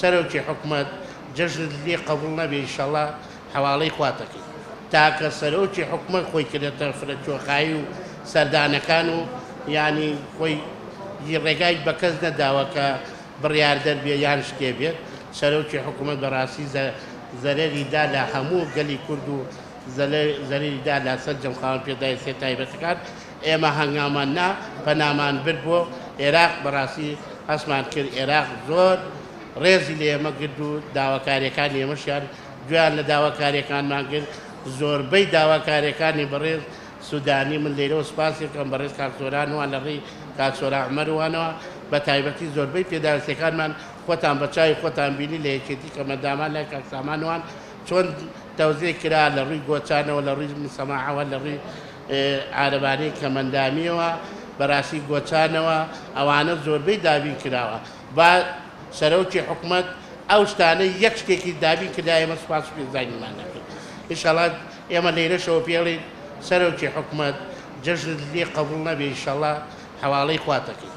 سەرۆکی حکومەت جەژنت لێ قبوڵ نەبێ ئیشەڵا حەواڵەی خواتەکەی. تاکە سەرۆکی حکومەت خۆی کردەتە فرە چۆخایی و سەردانەکان و یانی خۆی ڕێگای بە کەس نەداوە کە بڕیاردەر بێ یان شتێ بێت. سەرۆکی حکومەت بەڕاستی زەرەری دا لە هەموو گەلی کورد و زەرەری دا لە سەرجەم خاوەن پێداویستیە تایبەتەکان. ئێمە هەنگاومان نا، پەنامان برد بۆ ئێراق. بەڕاستی هەستمان کرد ئێراق زۆر ڕێزی لە ئێمە گرت و داواکاریەکانی ئێمەشیان گوێیان لە داواکاریەکانمان گرت. زۆربەی داواکاریەکانی بەڕێز سودانی من لێرەوە سوپاسی بکەم بەڕێز کاک سۆران وان لە ڕێی کاک سۆران عومەر وانەوە بە تایبەتی زۆربەی پێداویستیەکانمان خۆتان بە چاوی خۆتان بینی لە یەکێتی کەمەندامان لای کاک سامان وان چۆن تەوزیع کرا لە ڕووی گۆچانەوە لە ڕووی سەماعەوە لە ڕووی عارەبانەی کەمەندامیەوە بەڕاستی گۆچانەوە ئەوانە زۆربەی دابین کراوە با سەرۆکی حکومەت ئەو شتانەی یەک شتێکی دابین کردا ئێمە سوپاس و پێزانینمان دەکەین ئیشەڵا ئێمە لێرەشەوە پێڵین سەرۆکی حکومەت جەژنت لێ قبوڵ نەبێ ئیشەڵا حەواڵەی خواتەکەی.